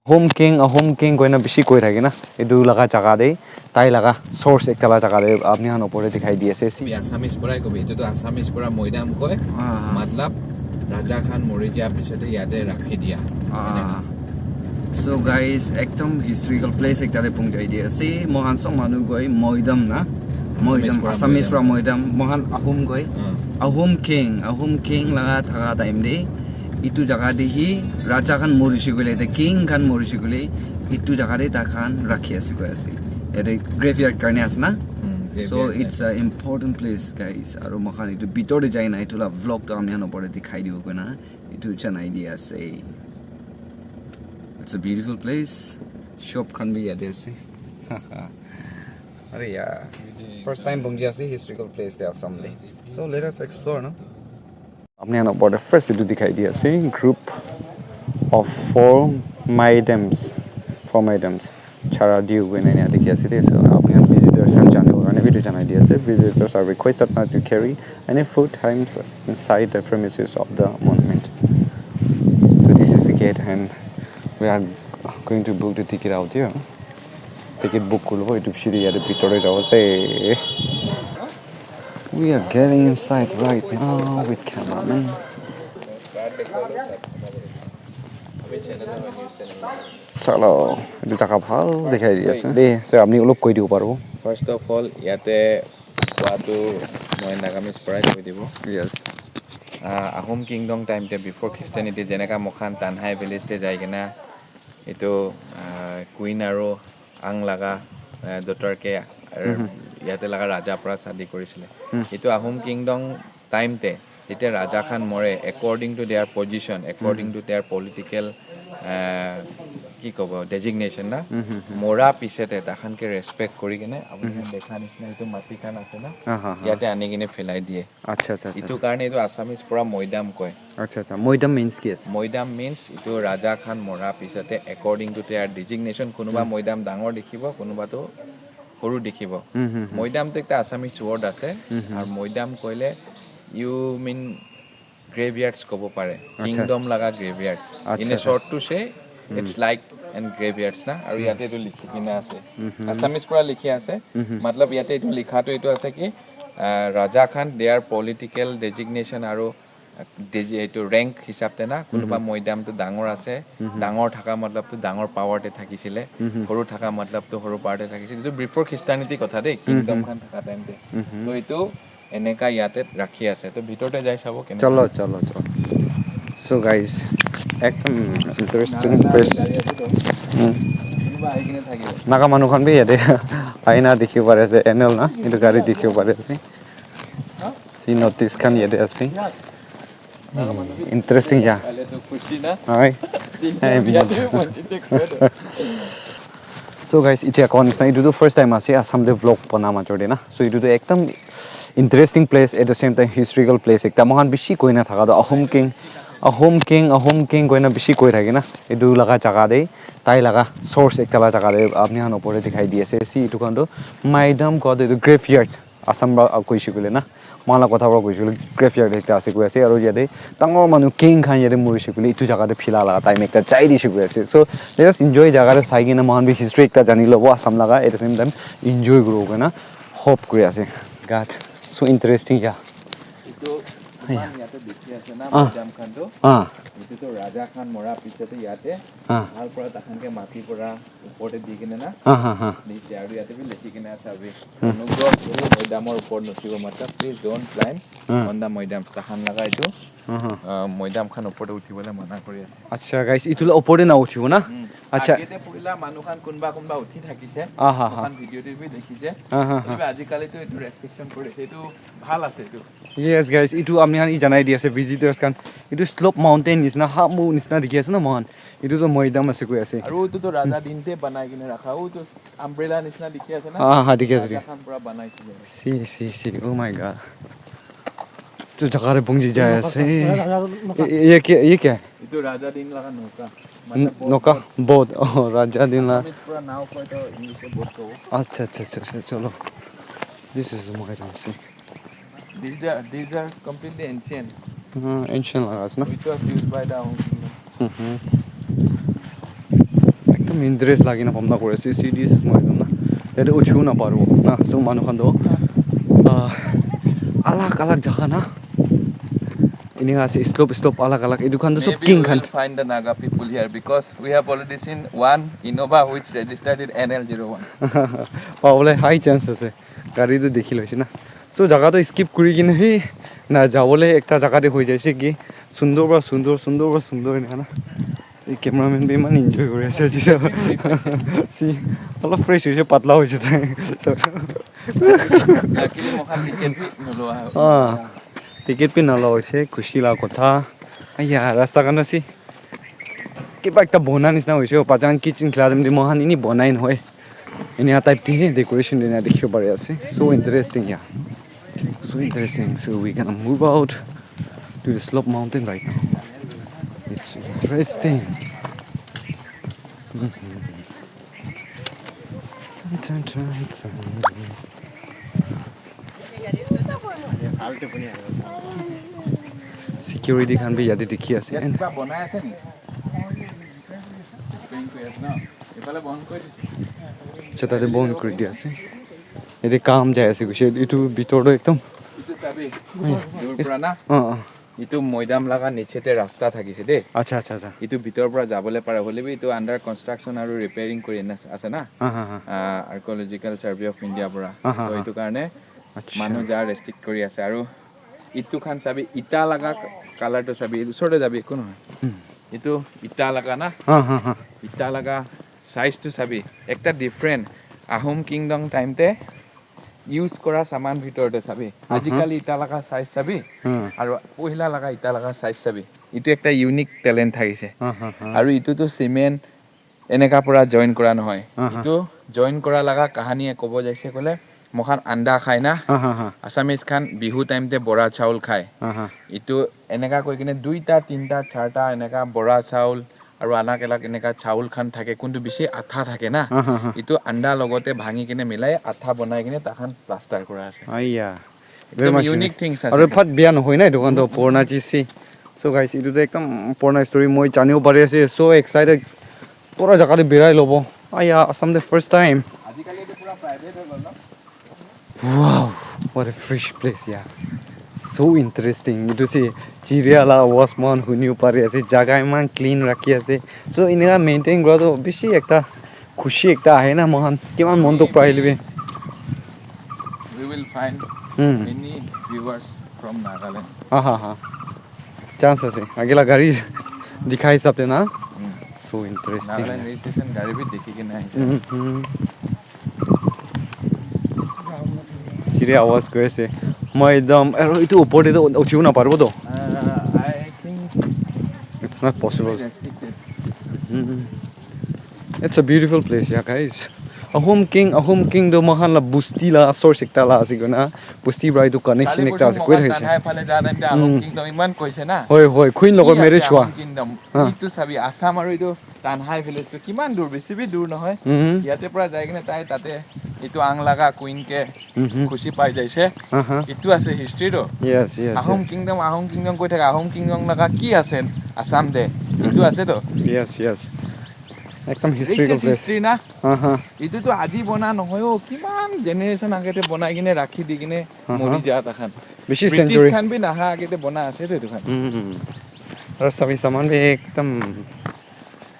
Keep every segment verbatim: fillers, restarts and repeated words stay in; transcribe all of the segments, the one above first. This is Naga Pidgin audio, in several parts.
Ahom King, Ahom King koina bishi koi thake na. Etu laga jaga te, tai laga source ekta la jaga te apni khan opor te dikhai di ase. Kobi Assamese para kobi, etu tu Assamese para Moidam koi. Ah. Matlab, Raja khan mori jia pisote yate rakhi dia. Ah. Eneka. So guys, ekdom historical place ekta te pungjai di ase. Mohan sob manu koi Moidam na. Moidam, Assamese para Moidam. Mohan Ahom koi. Ah. Ahom King, Ahom King laga thaka time te, itu jaga te hi raja khan morishe koile, the king khan morishe koile, itu jaga te tai khan rakhi ase koi ase. Yate graveyard karne ase na? Hmm, so graveyard it's a important place, guys. Aru moikhan itu bitor te jai na itu la vlog to apni khan opor te dikhai dibo koi na itu janai di ase. It's a beautiful place. Shop khan bi yate ase. Are yaar. First time punji ase historical place te Assam te. So let us explore, no? Apni khan opor te first etu dikhai di ase, group of four Moidems, four Moidems, chara diu koina enia dikhi ase de. So apni khan visitors khan janibo karne bi etu janai di ase, visitors are requested not to carry any food items inside the premises of the monument. So this is the gate and we are going to book the ticket out here. Ticket book kuribo, etu bishi de yate bitor te jabo ase. We are getting inside right now with cameraman. Chalo, etu jaga bhal dikhai di ase. De, sir, apni olop koi dibo paribo? First of all, yate koatu moi Nagamese parai koi dibo. Yes. Ah, Ahom Kingdom time te before Christianity jeneka moikhan Tanhai village te jai kena etu, ah, queen aru ang laga, ah, daughter ke, ah, yate laga raja para shadi korisile. Etu Ahom Kingdom time te, jetia raja khan more, according to their position, according to their political, ah, ki kobo, designation na, mora pisete takhan ke respect kori kene, apuni khan dekha nisna etu mati khan ase na, yate ani kene phelai diye. Acha, acha, acha. Etu karne etu Assamese pura Moidam koi. Acha, acha. Moidam means ki ase? Moidam means etu raja khan mora pisate according to their designation, kunuba Moidam dangor dikhibo, kunuba to horu dikhibo. Moidam to ekta Assamese word ase, aru Moidam koile you mean graveyards kobo pare. Acha. Kingdom laga graveyards. Acha, acha. In a short to say, it's like an graveyards na, aru yate etu likhi kena ase. Assamese pura likhi ase. Matlab yate etu likha to etu ase ki, ah, raja khan, their political designation aru, ah, desi-, etu rank hisab te na, kunuba Moidam to dangor ase, dangor thaka matlab to dangor power te thakisile, horu thaka matlab to horu power te thakisile. Etu before Christianity kotha de, kingdom khan thaka time te. To etu eneka yate rakhi ase. To bhitor te jai sabo kene. Chalo, chalo, chalo. So guys, ekdom interesting place. Naga manu khan bi yate aina dikhi pare ase, N L na, etu gari dikhi pare ase. Si notice khan yate ase. Interesting, yeah. Hi. Hey, so guys, itia koa nisna, etu tu first time ase Assam te vlog bana major te na. So etu tu ekdam interesting place, at the same time historical place ekta. Moikhan bishi koi na thaka tu Ahom King, Ahom King, Ahom King koi na bishi koi thake na. Etu laga jaga te, tai laga source ekta la jaga te apni khan opor te dikhai di ase. Si etu khan tu Maidam koa tu etu graveyard. Assam para koishe koile na, moikhan la kotha para koishe koile graveyard ekta ase koi ase, aru yate dangor manu king khan yate morishe koile etu jaga te phila laga time ekta jai dishe koi ase. So let us enjoy jaga te sai kena moikhan bi history ekta jani lobo Assam laga, at the same time enjoy kuribo koina hope kuri ase. God, so interesting, yeah. Etu iman yate dikhi ase na, Maidam khan tu. Ah. Etu tu raja khan mora pichete yate bhal para takhan ke mati para upor te di kene na. Ha, ha, ha. Niche aru yate bi likhi kene ase abi. Onugro kori Maidamor upor nuthibo, matlab, please don't climb on the Maidam. Takhan laga etu, ah, Maidam khan upor te uthibole mana kori ase. Acha, guys, etu la upor te na uthibo na? Acha. Age te purila manu khan kunba kunba uthi thakise. Moikhan video te bi dekhise. Hoilebi ajikali to etu restriction kori ase. Etu bhal ase etu. Yes, guys, etu ami khan janai di ase visitors khan. Etu slope mountain nisna, hamu nisna dikhi ase na moikhan. Etu tu Maidam ase koi ase. Aru etu tu raja din te banai kene rakha. Etu umbrella nisna dikhi ase na? Ha, ha, dikhi ase, raja khan pura banai kene. Si, si, si. Oh my God. Tu jaga te punji jai ase. Ye, ye kya, ye kya? Etu raja din laga noka. Noka? Boat. Oh, raja din la. Pura nao koi to English te boat kobo. Acha, acha, acha, acha, chalo. This is Maidam, see. These are, these are completely ancient. Hmm, ancient laga ase na? Which was used by the Ahom kingdom. Mhm. Interest lagi na pamna kore ase, C D S moi na. Yate uthi na paribo na, so manu khan to, ah, alag alag jaga na. Ini ase slope, slope alag alag. Etu khan to sob Maybe king we khan. Will find the Naga people here because we have already seen one Innova which registered in N L zero one. Pabole high chance ase. Gari to dekhi loise na. So jaga to skip kuri kene he na jabole ekta jaga te hoi jaise ki sundor para sundor, sundor para sundor eneka na. Ei cameraman bi iman enjoy kuri ase aji. Si olop fresh hoise, patla hoise tai. Luckily, moikhan ticket bi noloa. Ah, ticket bi naloa hoise, khushi la kotha. Aya, rasta khan ase. Kiba ekta bona nisna hoise, pachan kitchen khila dem de moikhan ini bonai nohoi. Ini type te decoration dina dikhibo pari ase. So interesting, yeah. So interesting. So we gonna move out to the slope mountain right now. It's interesting. Mhm. Tan, tan, tan, tan. Security khan bi yate dikhi ase. Acha, tate bon kuri dia ase. Yate kam jai ase kuishe. Etu bitor toh ekdum. Itu sabi. Dur pura na. Ah, ah. Itu moidam laga niche te rasta thakise de. Acha, acha, acha. Itu bitor pura jabole pare, hoile bi itu under construction aru repairing kuri na ase na. Ah, ha, ha. Ah, Archaeological Survey of India pura. Ah, ha, ha. To itu karne manu ja restrict kuri ase. Aru itu khan sabi, ita laga color to sabi, usor te jabi, ekko nohoi. Hmm. Itu ita laga na? Ha, ha, ha. Ita laga size to sabi, ekta different. Ahom Kingdom time te use kora saman bitor te sabi. Aha. Ajikali ita laga size sabi. Hmm. Aru pohila laga ita laga size sabi. Itu ekta unique talent thakise. Ha, ha, ha. Aru itu to cement eneka pura join kura nohoi. Aha. Itu join kura laga kahani e kobo jaise kole, moikhan anda khai na. Aha, aha. Assamese khan Bihu time te bora chaul khai. Aha. Itu eneka koi kene duita, tinta, charta eneka bora chaul aru alag alag eneka chaul khan thake, kuntu bishi atha thake na. Aha, aha. Itu anda logote bhangi kene milai atha bonai kene takhan plaster kura ase. Aiya. Very ekdum much unique unique things ase. Aru phat biya nohoi na, etu khan toh purana chiz se. So guys, etu toh ekdum purana story, moi janibo pari ase. So excited. Pura jaga te birai lobo. Aya, Assam te first time. Ajikali etu pura private hoi gol na? Wow, what a fresh place, yeah. So interesting. Etu se chiria la awaz mon hunibo pari ase. Jaga iman clean rakhi ase. So eneka maintain kura toh bishi ekta khushi ekta ahe na moikhan. Kiman mon dukh pai hoile bi. We will find Hmm. many viewers from Nagaland. Ha, ha, ha. Chance ase. Agela gari dikhai hisab te na. Hmm. So interesting. Nagaland registration gari bi dikhi kena ahise. Hmm, hmm. Chiri awaz koi ase. Moi ekdum, aru etu upor te toh uthi na paribo toh. Uh, I think It's not possible. Restricted. Hmm. It's a beautiful place, yeah, guys. Ahom King, Ahom King toh moikhan la busti la source ekta la ase koina, busti pra etu connection Kali ekta ase, portion koi moikhan thakise. Tanhai phale ja time te Ahom Hmm. Kingdom iman koise na? Hoi, hoi, Queen logot Ki ase marriage hua. Ahom Kingdom? Ha. Itu sabi, Assam aru itu Tanhai village tu kiman dur, bisi bi dur nohoi. Mhm. Yate pura jai kene tai tate itu ang laga queen ke Mhm. khushi pai jaise. Aha. Itu ase history to. Yes, yes, Ahom yes. Kingdom, Ahom Kingdom koi thaka, Ahom Kingdom laga ki ase Assam te? Itu Mhm. ase to. Yes, yes. Ekdom historical Richest place. History na? Aha. Itu to aji bona nohoi, oh, kiman generation agete bonai kine rakhi di kine Aha. mori ja ta khan. Bishi British century. Khan bi naha agete bona ase to itu khan. Mm. Aru sabi saman bi ekdom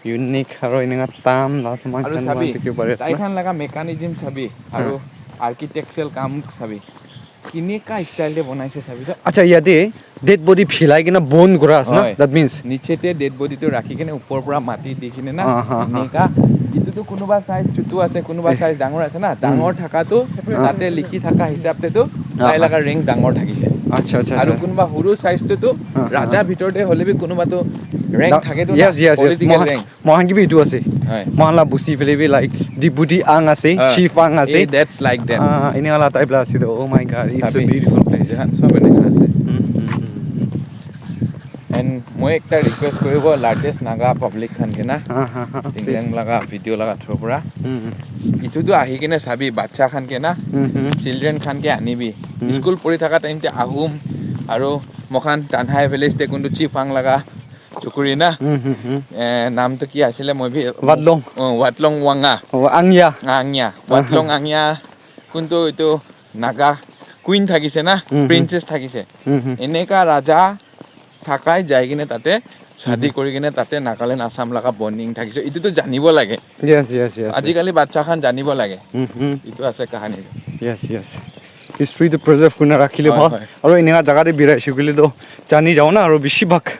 unique aru eneka tam la saman Aru khan sabi, moikhan dikhibo pari ase tai na? Khan laga mechanism sabi, Ha. Aru architectural kam sabi. Kineka style te bonaise sabi to. Acha, yate dead body philai kena bon kura ase na? Hoi. That means Niche te dead body to rakhi kene upor pura mati di kene na. Ha, ha, ha. Eneka. Itu to kunuba size chutu ase, kunuba Eh. size dangor ase na. Dangor Hmm. thaka to Hmm. tate likhi thaka hisab te to Ha, tai ha. laga rank dangor thakise. Acha, acha, Aru acha. Kunuba huru size to to Ha, ha. raja bhitor te hole bi kunuba to rank Da-, thake to yes, na, yes, yes. political Mohan, rank. Mohan ki bi itu ase. Hoi. Mohan la busti phale bi like deputy ang ase, Ah, chief ang ase. Eh, that's like that. Ah, ene wala type la ase to. Oh my God, it's a Sabi. Beautiful place. Etu khan sob eneka ase. Hmm, hmm, hmm. And moi ekta request koribo largest Naga public khan ke na. Ha, ha, ha, Tinglang please. Laga video laga through pura. Hmm, hmm. Itu tu ahi kene sabi bacha khan ke na. Hmm, hmm. Children khan ke anibi. Hmm. School puri thaka time te Ahom aru moikhan Tanhai village te kuntu chief ang laga Chukuri na? Hmm, hmm, hmm. Eh, naam to ki asile, moi bhi Watlong. Oh, Watlong Wanga. Oh, Angya. Angya. Watlong Angya. Kuntu itu Naga queen thakise na? Hmm, hmm. Princess thakise. Hmm, hmm. Eneka raja thakai jai kine tate shadi kori kine tate Nagaland Assam laga bonding thakise. Itu to janibo lage. Yes, yes, yes, yes. Ajikali bacha khan janibo lage. Hmm, hmm. Itu ase kahani. Yes, yes. History to preserve kurina rakhile bhal. Hoi, hoi. Aru eneka jaga te birai shikile to jani jao na aru bishi bhag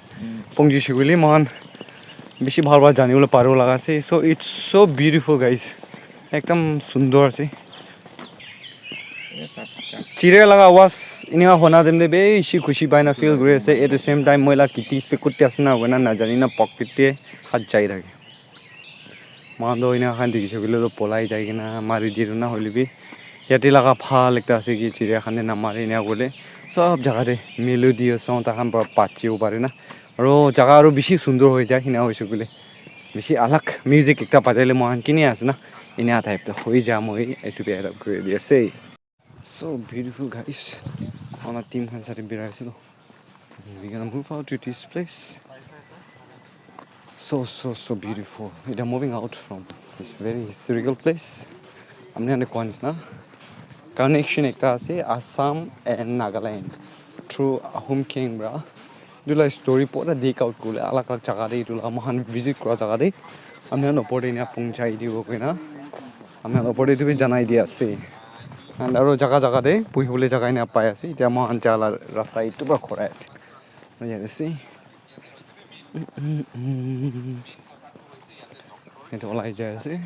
pongji shikile mohan bishi bhal bhal jani bole paribo laga ase. So it's so beautiful, guys. Ekdam sundor ase. Chiriya laga awaz eneka hona time te bishi khushi pai na feel kuri ase. At the same time, moi la kitis pe kutte ase na hoina najani na pocket te hat jai thake. Mohan toh ena khan dikhishe koile toh polai jai kena mari ditu na hoile bi yate laga bhal ekta ase ki chiriya khan te namare ena koile sob jaga te melodious song takhan para bajibo pare na aro jaga aro bishi sundor hoi jai ena hoishe koile bishi alag music ekta bajai le mohan kini ase na ena type te hoi ja moi etu bi add up kuri di ase. So beautiful, guys. Our team khan sare birai ase toh. We gonna move out to this place. So, so, so beautiful. We are moving out from this very historical place. Amne ane kwan na connection ekta ase Assam and Nagaland through Ahom King bra. Etu la story pura dig out kuribole alag alag jaga te etu la moikhan visit kura jaga te ami khan opor te enia punchai dibo koina ami khan opor te etu bi janai di ase and aro jaga jaga te buhibole jaga enia pai ase etia moikhan ja la rasta etu para khurai ase yate ase etu olai jai ase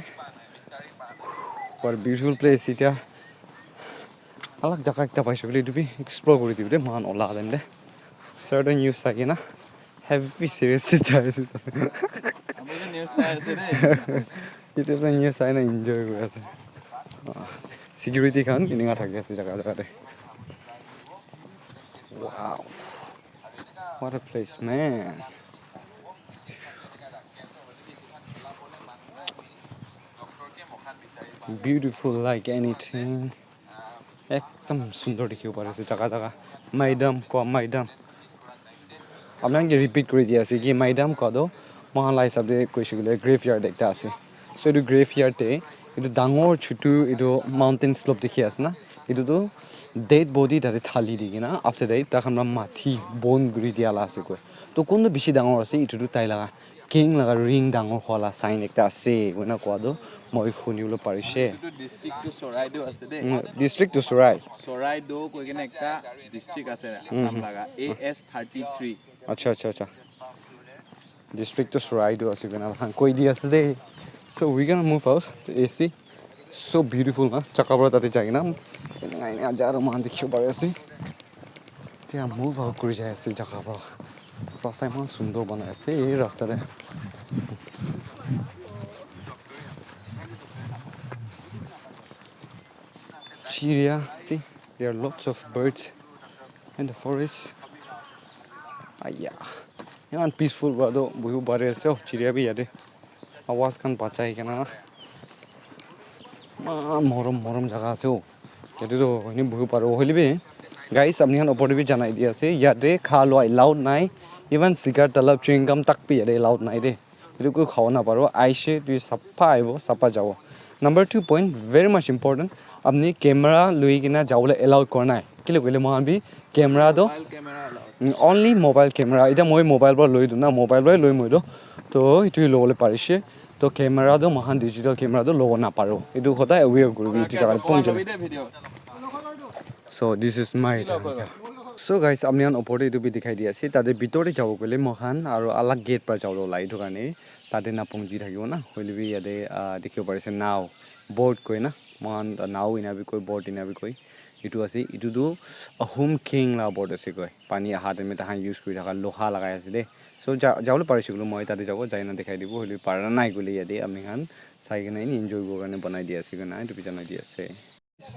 what a beautiful place etia. Alag jaga ekta paise koile etu bi explore kuri dibo de moikhan ola time te certain news sai kena heavy serious se jai ase. Ami tu news sai ase de. Etu tu news sai na enjoy kuri ase. Ah, security khan eninka thaki ase jaga jaga te. Wow. What a place, man. Beautiful like anything. Ekdam sundor dikhibo pari ase jaga jaga. Maidam koa maidam. Apni khan ke repeat kuri di ase ki maidam koa toh moikhan la hisab te koishe koile graveyard ekta ase. So etu graveyard te etu dangor chutu etu mountain slope dikhi ase na. Etu toh dead body tate thali di kena after that tai khan para mathi bon kuri dia la ase koi. Toh kun toh bishi dangor ase etu toh tai laga king laga ring dangor hwa la sign ekta ase koina koa toh moi huni bole parishe. Etu district tu Sorai tu ase de. Mm, district tu Sorai. Sorai do koi kena ekta district ase Assam laga A S thirty three. Acha acha acha. District tu Sorai tu ase koina khan koi di ase de. So we gonna move out to A C. So beautiful na jaga para tate jai kena eneka eneka jaga toh moikhan dikhibo pari ase. Etia move out kuri jai ase jaga para. Rasta eman sundor banai ase ei rasta te. Chiriya, see, there are lots of birds in the forest. Aya, eman peaceful para toh buhibo pari ase oh, chiriya bi yate. Awaz khan bachai kena eman morom morom jaga ase oh. Yate toh hoine buhibo paribo hoile bi guys apni khan opor te bi janai di ase yate kha lua allowed nai even cigar talab chewing gum tak bi yate allowed nai de. Etu koi khabo naparibo aishe tu sapha ahibo sapha jabo. Number two point very much important apni camera loi kena jabole allowed kora nai kile koile moikhan bi camera toh only mobile camera etiya moi mobile para loi tu na mobile para loi moi tu toh etu hi lobole parishe. To camera tu moikhan digital camera tu lobo naparo. Etu hodai aware kuribi etu jaga te pon jai. So this is my area. So guys, apni khan opor te etu bi dikhai di ase. Tate bitor te jabo koile moikhan aru alag gate para jabo laga etu karne tate na pon ji thakibo na. Hoile bi yate ah, dikhibo pari ase nao boat koi na. Moikhan nao ena bi koi boat ena bi koi. Etu ase etu tu Ahom king laga boat ase koi. Pani aha time te taikhan use kuri thaka loha lagai ase de. So ja jabole parishe koile moi tate jabo jai na dikhai dibo hoile para nai koile yate apni khan sai kena enjoy kuribo karne banai di ase koina etu bi janai di ase.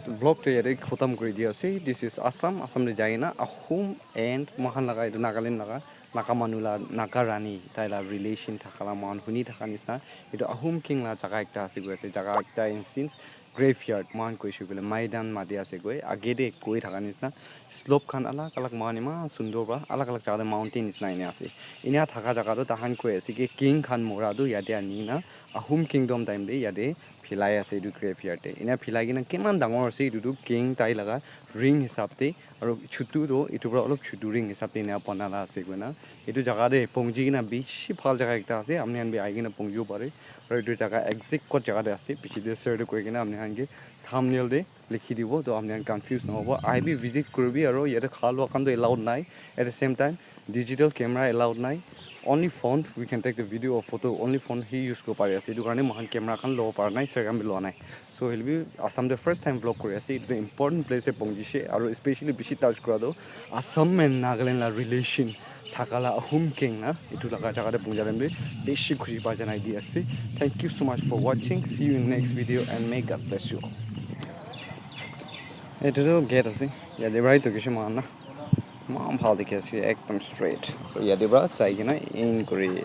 Vlog tu yate khotom kuri di ase. This is Assam. Assam te jai kena Ahom and moikhan laga etu Nagaland laga Naga manu la Naga rani tai la relation thaka la moikhan huni thaka nishina etu Ahom king la jaga ekta ase koi ase. Jaga ekta in since Graveyard, moikhan koishe koile maidan mati ase koi, age te koi thaka nishina, slope khan alak alak moikhan eman sundor pra alak alak jaga te mountain nishina ena ase. Ena thaka jaga toh tahan koi ase ki king khan mora toh yate ani na Ahom kingdom time te yate philai ase etu graveyard te. Ena philai kena kiman dangor ase etu tu king tai laga ring hisab te, aro chutu toh etu pra olop chutu ring hisab te ena bana la ase koina. Etu jaga te pongji kena bishi bhal jaga ekta ase, apni khan bi ahi kena pongjibo pare. Aro etu jaga exact kot jaga te ase, piche te sir te koi kena apni khan ke thumbnail te likhi dibo, toh apni khan confuse nahobo. Ahibi visit kuribi, aro yate kha lua khan toh allowed nai. At the same time, digital camera allowed nai. Only phone, we can take the video or photo, only phone he use kuribo pari ase. Etu karne moikhan camera khan lobo para nai, sir khan bi loa nai. So, hoilebi Assam te first time vlog kuri ase. Etu important place te pongji she, aro especially bishi touch kura toh Assam and Nagaland la relation thaka la Ahom king na, etu laga jaga te pongja time te bishi khushi pa janai di ase. Thank you so much for watching. See you in next video and may God bless you. Etu toh gate ase. Yate para etu kishi moikhan na eman bhal dikhi ase, ekdom straight. Yate para jai kena in kuri.